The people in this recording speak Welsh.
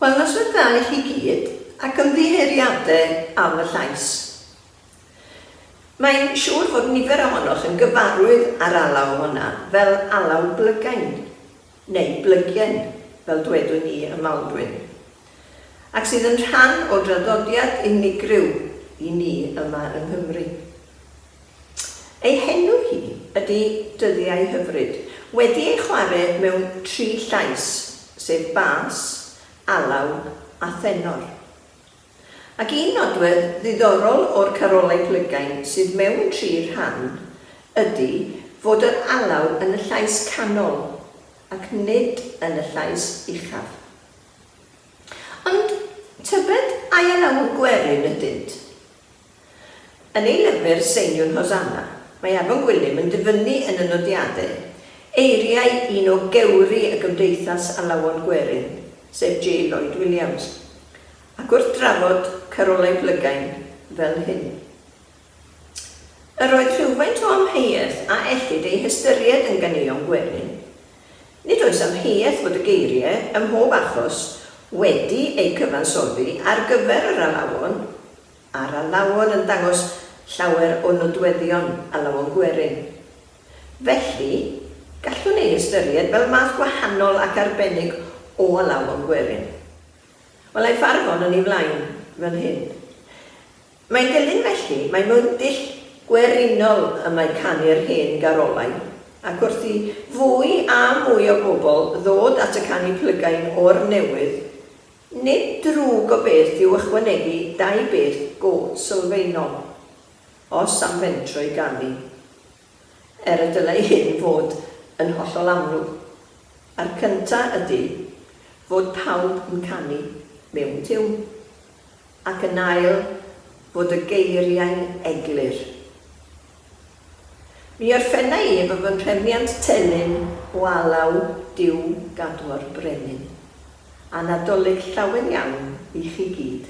Wel, noswaith dda i chi gyd, ac ymddiheuriadau am y llais. Mae'n siŵr fod nifer ohonoch yn gyfarwydd â'r alaw honna fel alaw blygain, neu blygien, fel dwedwn ni ym Maldwyn, ac sydd yn rhan o draddodiad unigryw i ni yma yng Nghymru. Ei henw hi ydy Dyddiau Hyfryd, wedi ei chware mewn tri llais, sef bas, alaw a thenor. Ac un nodwedd ddiddorol o'r carolau plygain sydd mewn tri rhan ydy fod yr alaw yn y llais canol ac nid yn y llais uchaf. Ond tybed ai alawon gwerin ydynt? Yn ei lyfr Seiniwn Hosanna, mae Afon Gwilym yn dyfynnu yn y nodiadau eiriau un o gewri y Gymdeithas Alawon Gwerin, sef J. Lloyd Williams, ac wrth drafod Carolau Plygain fel hyn. Yr oedd rhywfaint o amheuaeth a ellid eu hystyried yn ganeuon gwerin. Nid oes amheuaeth fod y geiriau, ym mhob achos, wedi eu cyfansoddi ar gyfer yr alawon, a'r alawon yn dangos llawer o nodweddion alawon gwerin. Felly, gallwn eu hystyried fel math gwahanol ac arbennig o alawon gwerin. Wel, aeth Arfon yn ei flaen fel hyn. Mae'n dilyn felly mai mewn dull gwerinol y mae canu'r hen garolau, ac wrth i fwy a mwy o bobl ddod at y canu plygain o'r newydd, Nid drwg o beth yw ychwanegu dau beth go sylfaenol, os am fentro i ganu. Er y dylai hyn fod yn hollol amlwg. A'r cynta ydy fod pawb yn canu mewn tiwn. Ac yn ail, fod y geiriau'n eglur. Mi orffenna i efo fy nhrefniant telyn o alaw Duw Gadwo'r Brenin. A Nadolig llawen iawn i chi gyd.